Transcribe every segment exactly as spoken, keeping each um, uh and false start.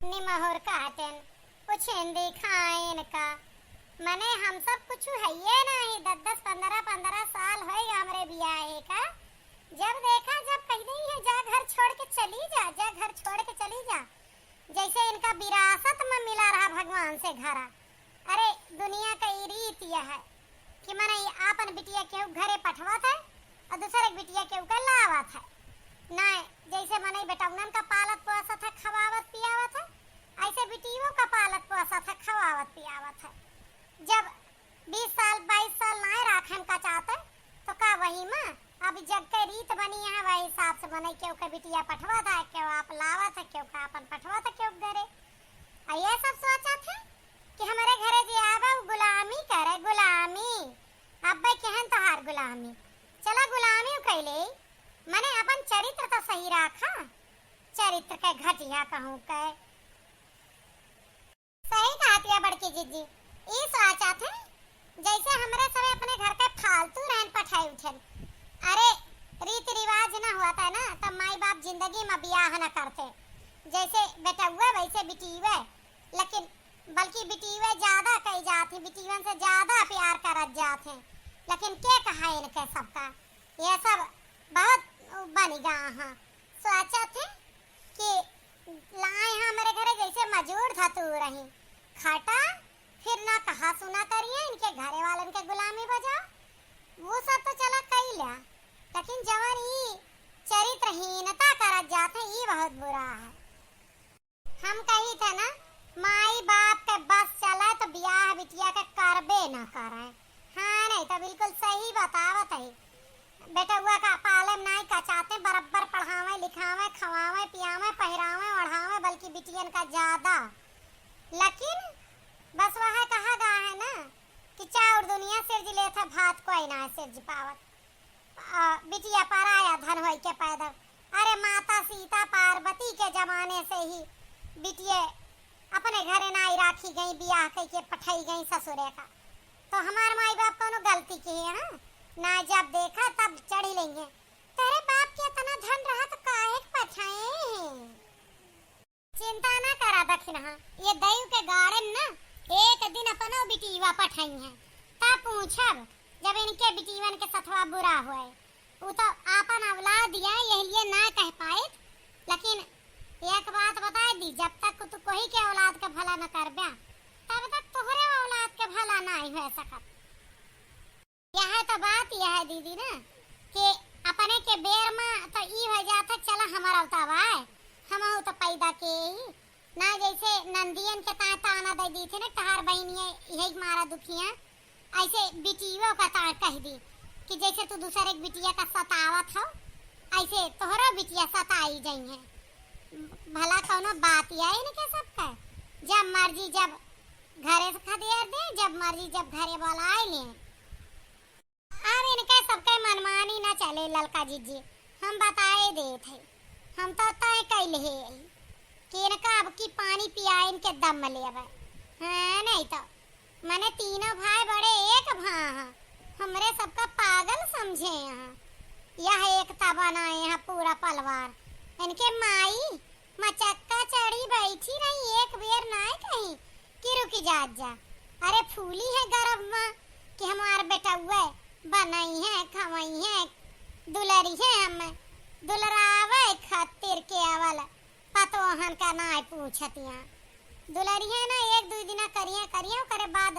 निमहुर काटेन, उछिंदी खाएन का। मने हम सब कुछ हइये नाही, दस दस पन्द्रह पन्द्रह साल होइगा हमरे बियाहे का। जब देखा, जब कहि देई है, "जा घर छोड़ के चली जा, जा घर छोड़ के चली जा।" जैसे इनका विरासत में मिला रहा भगवान से घरा। अरे, दुनिया का ई रीत यह है कि मनई आपन बिटिया केहू घरे पठवत है और दूसरे के बिटिया केहू के लावत है। ना, जैसे मनई बेटौनन का पालत पोसत है, खवावत पियावत है, ऐसे बिटियों का पालत पोसत है, खवावत पियावत है। जब बीस साल, बाईस साल नाय राखेन का चाहते, तो का वही में अब जग के रीत बनी है, वही हिसाब से मनई केहू के बिटिया पठवत है, केहू आप लावत है, केहू का आपन पठवत है, केहू के घरे। और ये सब सोचत है कि हमरे घरे जे आवे, उ गुलामी करे, गुलामी। अब्बे केहन तोहार गुलामी? चला गुलामी उ कैले, मने अपन चरित्र तो सही राखा, चरित्र के घटिया कहूँ के। सही कहत या बड़की जिज्जी, ई सोचत है, जैसे हमरे सबे अपने घर के फालतू रहन पठाई उठेन। अरे, रीति रिवाज न होत है ना, तब माई बाप जिंदगी में बियाह न करते। जैसे बेटउए वैसे बिटियुए, लेकिन बल्कि बिटियुए ज्यादा कही जात है, बिटियुअन से ज्यादा प्यार करत जात है। लेकिन के कहा इनके सबका, ये सब बहुत बन गा हाँ। सोचत है कि लाए हैं हमरे घरे जैसे मजूर धतूर रही, खटा, फिर ना कहा सुना करिए, इनके घरे वालन के गुलामी बजाओ। वो सब तो चला कई लिया, लेकिन जवन ई चरित्रहीनता करत जात है, ई बहुत बुरा है। हम कही थे ना, माई बाप के बस चले तो बियाह बिटिया के करबे ना करे। हाँ, नहीं तो बिल्कुल सही बतावत है। बेटउआ का पाले में नाई कचाते, बरब्बर पढ़ावे, लिखावे, खवावे, पियावे, पहिरावे, ओढ़ावे, बल्कि बिटियन का ज्यादा। लेकिन बस वह कहा गा है ना कि चाउर दुनिया सिरज लेत है, भात कोई ना सिरज पावत। आ, बिटिया पराया धन होई के पैदा। अरे माता सीता पार्वती के जमाने से ही बिटिये अपने घरे नाई राखी गई, बियाह कई के पठाई गई ससुरे का। तो हमार माई बाप कोनो गलती किहे हैं? ना, जब देखा तब चढ़ी लेंगे, "तेरे बाप के इतना धन रहा तो काहे के पठाए हैं?" चिंता ना करा दखिनहा, ये दइव के गाड़े में ना एक दिन अपनो बिटिवा पठाई हैं। ता पूछब, जब इनके बिटिवन के सथवा बुरा होए। उ तो आपन औलाद या, यही लिए ना कह पाइत, लेकिन एक बात बताए दी, जब तक तू कोई के औलाद के भला न करब्या, तब तक तोहरे औलाद के भला नाई हो सकत। यह तो बात यह है दीदी ना, कि अपने के बेर में तो ई हो जात है, "चला हमारा उतावा है, हमहू तो पैदा के ही ना।" जैसे नंदियन के ताए ताना दे दी थी ना, "तहार बहिनिया यही मारा दुखिया", ऐसे बिटियों का ताए कह दी कि "जैसे तू दूसरे एक बिटिया का सतावत हो, ऐसे तोहरो बिटिया सताई जाई है।" भला कौनो बात या इनके सबका, जब मर्जी जब घरे से खदेड़ दे, जब मर्जी जब घरे बुलाए ले। अब इनके सबके मनमानी न चले ललका जिज्जी, हम बताए देत है, हम तो तय कैले है कि इनका अब की पानी पिया इनके दम लेवे। हाँ, नहीं तो मने तीनों भाई बड़े एक भा हैं, हमरे सबका पागल समझे हैं। यह एकता बनाए हैं पूरा पलवार। इनके माई मचक्का चढ़ी बैठी रही, एक बेर नाय कही कि रुकी जात जा। अरे फूली है गर्भ में कि हमार बेटउए बनई है, खवई है, दुलरी है, हम दुलरावे खातिर के अवल पतोहन का नाय पूछतिया। दुलरी है ना, एक दुई दिना करिया, करिया, ओकरे बाद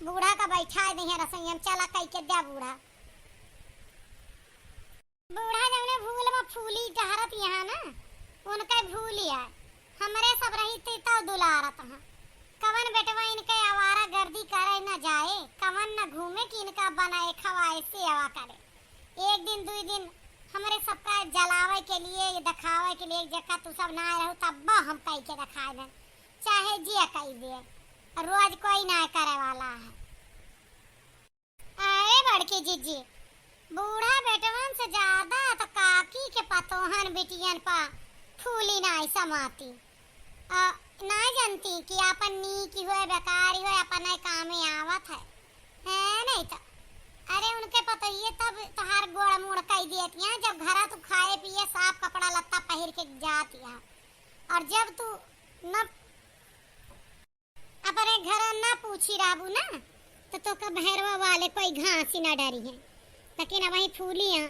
बूढ़ा का बैठा दे हैं रसोई में, "चला कई के द्या बूढ़ा।" बूढ़ा जौने भूल में फूली टहरत यहाँ ना, उनके भूल आए। हमरे सब रही थे तो दुलारत हैं। कवन बेटवा इनके आवारा गर्दी करे न जाए, कवन न घूमे कि इनका बनाए खवाए सेवा करे। एक दिन दुई दिन हमरे सबका जलावे के लिए, दिखावे के लिए, एक जगह तू सब ना रहू तब हम कई के दिखाए दें, चाहे जे कई दे, रोज कोई ना करे वाला है। अरे बड़की जिज्जी, बूढ़ा बेटवन से ज्यादा तो काकी के पतोहन बिटियन पा फूली नाई समाती। आ, नाई जानती कि आपन नीक होए, बेकार होए, अपने कामे आवत है। है नहीं तो, अरे उनके पतोहिए तब तोहार गोड़ मोड़ कई दियतिया, जब घरा तू खाए पिए साफ कपड़ा लत्ता पहिर के जातिया, और जब तू न अपने घर ना पूछी रहबू ना, तो तोका भैरवा वाले कोई घास ही ना डरी है। लेकिन अब वही फूली हैं।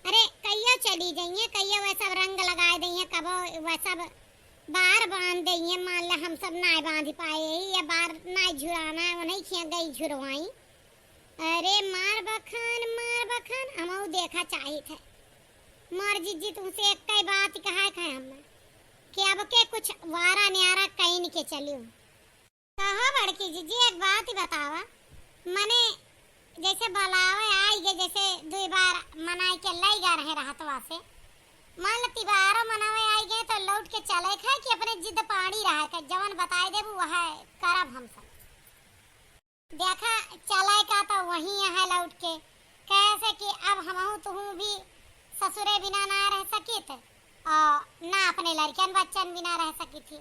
अरे, कहियो चली जाइए, कहियो वह सब रंग लगाए दइए, कबो वह सब बार बांध दइए। मान ले हम सब नाय बांध पाए ही, या बार नाय झुराना है, उन्हीं खिया गई झुरवाई। अरे मार बखान, मार बखान, हमहू देखा चाहित है। मार जिज्जी, तुमसे एक कई बात कहा है हम, कि अब के कुछ वारा न्यारा कहीं के चलियो। कहो बड़की जिज्जी, एक बात ही बतावा, मने जैसे बलावे आई गए, जैसे दुई बार मनाई के लई गा रहे रहतवा से, मान ल तिबारो मनावे आई गए तो लौट के चले खाए कि अपने जिद पाड़ी रहा के जवन बताई देबू वह करब हम सब। देखा, चले का तो वही है लौट के, कैसे कि अब हमहू तुहू भी ससुरे बिना ना रह सकित और ना अपने लड़कन बच्चन बिना रह सकी थी,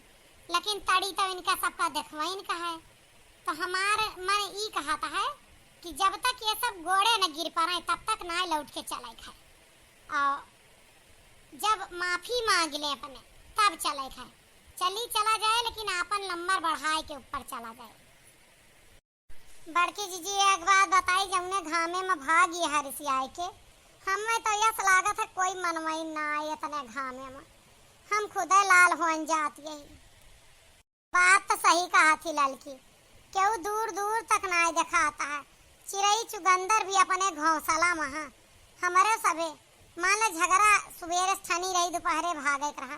लेकिन तड़ी तो इनका सबका देखवाइन का है। तो हमार मन ई कहत है कि जब तक ये सब गोड़े न गिर पड़े तब तक ना लौट के चले खाए, और जब माफी मांग ले अपने तब चले खाए। चली चला जाए, लेकिन आपन नंबर बढ़ाए के ऊपर चला जाए। बड़की जिज्जी, एक बात बताई, जौने घामे में भागी हरिसियाए के, हमें तो यस लागत है कोई मनवई ना आए इतने घामे में, हम खुदे लाल होन जात यही। बात तो सही कहा थी ललकी, केहू दूर दूर तक ना देखाता है, चिड़ई चुगंदर भी अपने घोंसला में है। हमरे सबे मान ले झगड़ा सुबेरे से ठनी रही, दोपहरे भागे के रहा,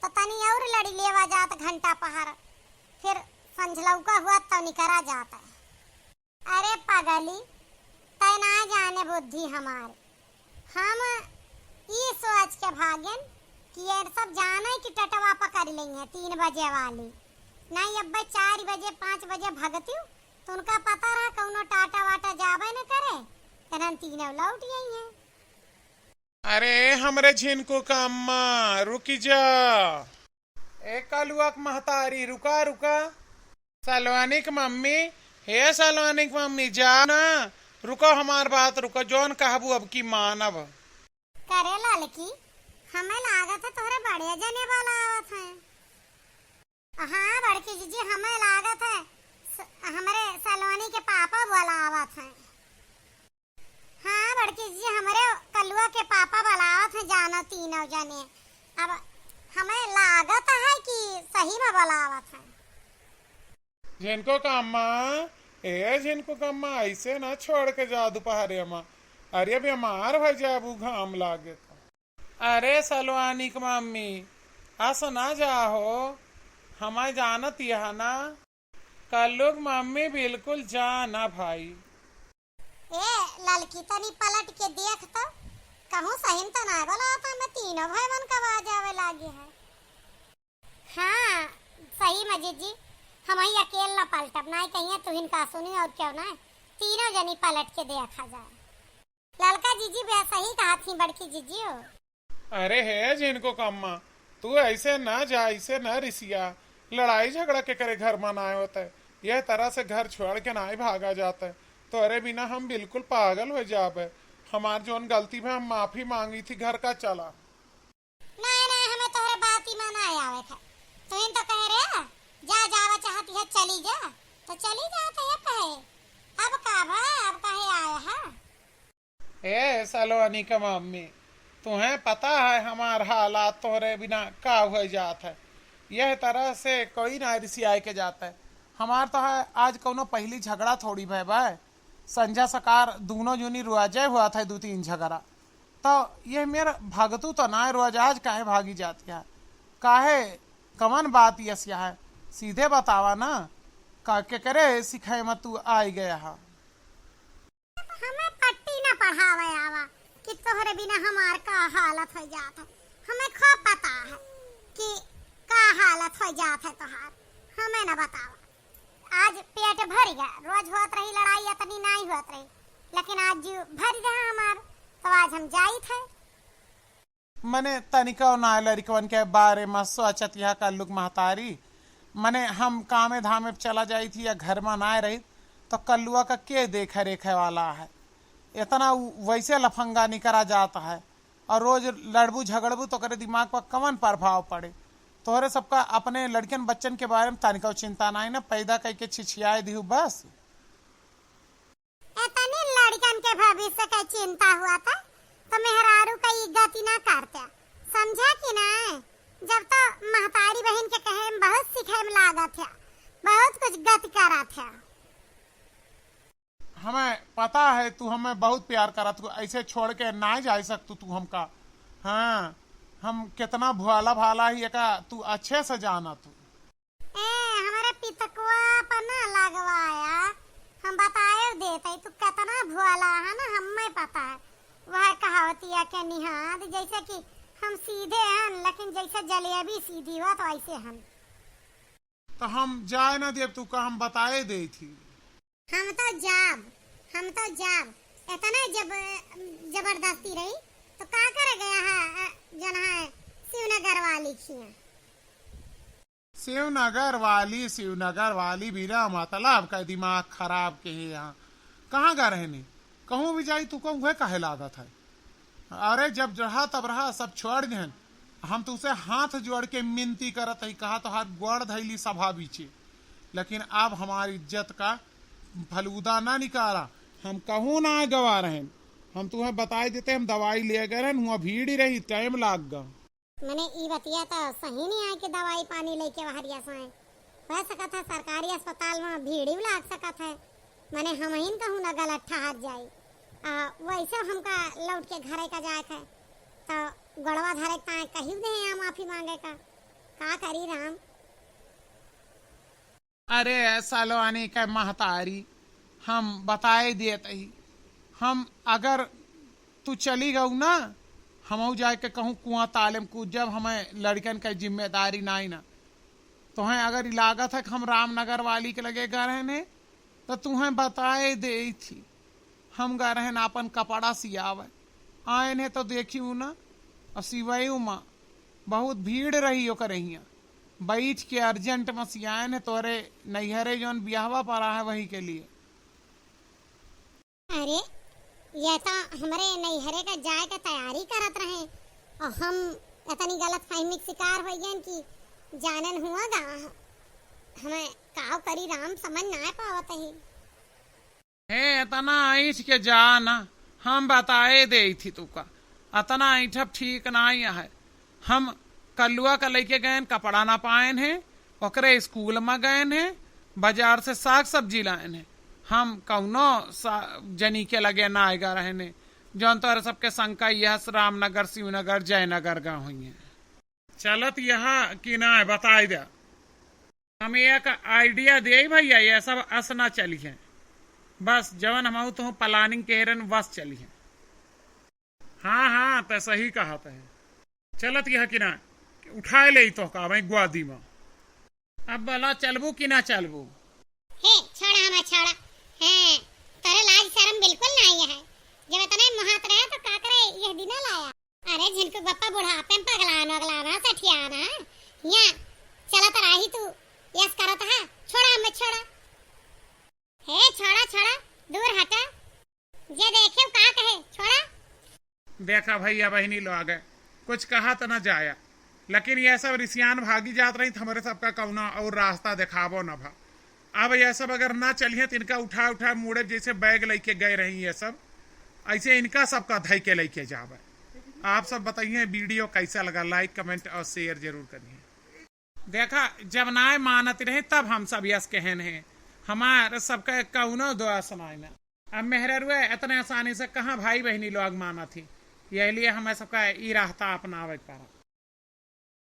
तो तनी और लड़ी लेवा जात घंटा पहर, फिर संझलौका हुआ तो निकरा जात है। अरे पगली, तै ना जाने बुद्धि हमारे। हम ई सोच के भागेन कि ये सब जाने कि टटवा पकड़ लेंगे तीन बजे वाली। नहीं, अब चार बजे, पाँच बजे भगतियो, तो उनका पता रहा कौनो टाटा वाटा जाबे न करे, तनन तीनों लौट गई हैं। अरे हमरे झिनको का अम्मा, रुकी जा। ए कलुआ के महतारी, रुका, रुका। सलवानी के मम्मी, हे सलवानी के मम्मी, जा ना, रुको, हमार बात रुको, जौन कहबू अब की मानब। करे ललकी, हमें लागत है तोहरे बड़े जने वाला आवत है। हाँ बड़की जिज्जी, हमें लागत है स-, हमरे सलोनी के पापा बोला आवत हैं। हाँ बड़की जिज्जी, हमरे कलुआ के पापा बोलावत हैं, जानो तीनों जने। अब हमें लागत है कि सही में बोलावत हैं। झिनको का अम्मा, ए झिनको का अम्मा, ऐसे ना छोड़ के जा दोपहरे में। अरे बीमार हो जाबू घाम लागे तो। अरे सलवानी के मम्मी, अस ना जाहो, हमें जानत यह ना। कल्लू के मम्मी बिल्कुल जा ना भाई। ए ललकी, तनी पलट के देख तो, कहूँ सही में तो ना बोला था, मैं तीनों भाई मन का आवाज आवे लागी है। हाँ, सही में जिज्जी, हम ही अकेल ना पलटब, ना ही कहिए तुहिन का सुनी और क्यों ना, तीनों जनी पलट के देखा जाए। ललका जिज्जी बे सही कहा थी बड़की जिज्जी हो। अरे हे झिनको का अम्मा, तू ऐसे ना जा, ऐसे ना रिसिया, लड़ाई झगड़ा के करे घर में ना होता है, यह तरह से घर छोड़ के ना ही भागा जाता है, तोरे बिना हम बिल्कुल पागल हो जाबे। हमार जौन गलती में हम माफी मांगी थी, घर का चला। नहीं, नहीं, हमें तोहरे बाती में ना आवे था। तुहिन तो कहे रे, जा, जावा चाहती है, चली जा। तो चली जा, तो ये कहे, अब का भा, अब काहे आया है? ए सलोनी के मम्मी, तुहें पता है हमार हालात तोहरे बिना का हो जात है। यह तरह से कोई ना रिसियाए के जात है। हमार तो है, आज कौनो पहली झगड़ा थोड़ी भय बा। संझा सकार दूनो जूनी रुआजे हुआ था दू तीन झगड़ा। तो ये मेर भगतू तो ना रोज, आज काहे भागी जाती है? काहे, कवन बात यस है? सीधे बतावा ना, का केकरे सिखाए में तू आई गया है? हमें पट्टी ना पढ़ावे आवा कि तोहरे बिना हमार का हालत हो जात है। हमें खूब पता है कि का हालत हो जात है तोहार, हमें ना बतावा। आज पेट भर गया, रोज होत रही लड़ाई, इतनी नाई होत रही, लेकिन आज जीव भर गया हमार, तो आज हम जाइत है। मने तनिका ना लड़कवन के बारे में सोचत यह कल्लुक महतारी, मने हम कामे धामे चला जाई थी या घर में ना रही, तो कल्लुआ का के देखे रेखे वाला है? इतना उ-, वैसे लफंगा निकरा जाता है, और रोज लड़बू झगड़बू तो करे दिमाग पर कवन प्रभाव पड़े? तोहरे सबका अपने लड़कन बच्चन के बारे में तनिको चिंता नाई ना, पैदा कइके छिछियाए दिहू बस। एतनी लड़कन के भविष्य के चिंता हुआ था, तो मेहरारू का ई गति ना करते, समझा कि ना? जब तो महतारी बहिन के कहे में बहुत सीखे में लागत है, बहुत कुछ गति करत है। हमें पता है तू हमें बहुत प्यार करत हो, ऐसे छोड़ के ना जा सकतू तू हमका। हाँ, हम कितना भोला भाला ही एका तू अच्छे से जाना तू। ए, हमारे पितकुआ पर ना लगवाया, हम बताए देते तू कितना भोला है ना, हमें पता है। वह कहावतिया के निहाद जैसे कि हम सीधे हन, लेकिन जैसे जलेबी सीधी हुआ तो ऐसे हन। तो हम जाए ना देब तू का, हम बताए दे थी। हम तो जाब, हम तो जाब। इतना जब, जबरदस्ती रही, तो का करे गया है, अ, जौन है, शिवनगर वाली खिया? शिवनगर वाली, शिवनगर वाली बिना मतलब का दिमाग खराब के है यहाँ। कहाँ गा रहे ने? कहूँ भी जाई, तू कहूँ काहे लागत है? अरे, जब रहा तब रहा, सब छोड़ देहन। हम तुसे हाथ जोड़ के मिनती करत हई, कहा तोहार गोड़ धइली सभा बीचे, लेकिन अब हमार इज्जत का फलूदा ना निकाला। हम कहूँ ना गवा रहेन, हम तुम्हें बताए देते, हम दवाई ले गए रहेन, हुआ भीड़ ही रही, टाइम लाग गा। मने ई बतिया तो सही नहीं आए कि दवाई पानी लेके वहरिया सोए। हो सकत है सरकारी अस्पताल में भीड़ ही लाग सकत है, मने हमहिन कहूँ ना गलत ठहर जाई। आ, वैसे हमका लौट के घरे का जाए के, तो गोड़वा धरे के ताए कही दे या माफी मांगे का, का करी राम? अरे सलोनी के महतारी, हम बताए देत ही, हम अगर तू चली गऊ ना, हमहू जाए के कहूँ कुआं ताले में कूद जब, हमें लड़कन के जिम्मेदारी नाई ना। तोहें अगर ई लागत है कि हम रामनगर वाली के लगे गए रहने, तो तुहें बताए दे थी, हम गए रहन आपन कपड़ा सियावे, आए ने तो देखी उ ना, और सिवाई उमा बहुत भीड़ रही ओकर हियाँ, बैठ के अर्जेंट में सियाए ने तोरे नैहरे जौन बियाहवा पड़ा है वही के लिए। अरे, यह तो हमरे नैहरे का जाए के तैयारी करत रहे और हम इतनी गलत फहमी के शिकार हो गए कि जानन हुआ गा। हमें काव करी राम, समझ ना पावत ही। हे, इतना ऐठ के जा ना, हम बताए दे थी तुका, इतना ऐठब ठीक नाई है। हम कल्लुआ का लइके गएन, कपड़ा ना पाएन है, ओकरे स्कूल में गएन है, बाजार से साग सब्जी लाएन है। हम कौनो सा-, जनी के लगे ना आएगा रहने, जौन तोहरे सबके शंका यह रामनगर, शिवनगर, जयनगर गा हुई है। चलत यहाँ कि ना है, बताई दे। हम एक idea देई भैया, ये सब अस ना चलिहें। बस जवन हमहू तुहू planning के हेरन, बस चलिहें। हाँ, हाँ, तै सही कहत है। चलत यह कि ना, उठाए लेई तोहका वहीं ग्वादी में। अब बोला, चलबू कि ना चलबू? हे, छोड़ा हमें, छोड़ा। हे, तोरे लाज शरम बिल्कुल नाई है। जब इतने मुहात रहे तो का करे यह दिना लाया? अरे झिनकू बप्पा, बुढ़ापे में पगलान वगलान है, सठियान है। हियाँ चलत रही तू, यस करत है, छोड़ा हमें, छोड़ा। हे छोड़ा, छोड़ा, दूर हटा। जे देखे का कहे, छोड़ा। देखा भैया बहिनी लोग, कुछ कहा तो न जाया, लेकिन यह सब रिसियान भागी जात रही तो हमरे सबका कौनो और रास्ता देखावो न भा। अब यह सब अगर ना चलिए तो इनका उठा उठा मूड़े जैसे बैग लेके गए रही ये सब, ऐसे इनका सबका धई के लेके जावे। आप सब बताइए video कैसा लगा, like, comment और share जरूर करिए। देखा, जब नाय मानत रहे तब हम सब यस कहन हैं, हमार सबका कौनो दोष नाय ना। अब मेहररुआ इतने आसानी से कहाँ भाई बहिनी लोग मानत ही, यह लिए हमें सबका ई रास्ता अपनावे के पड़ा।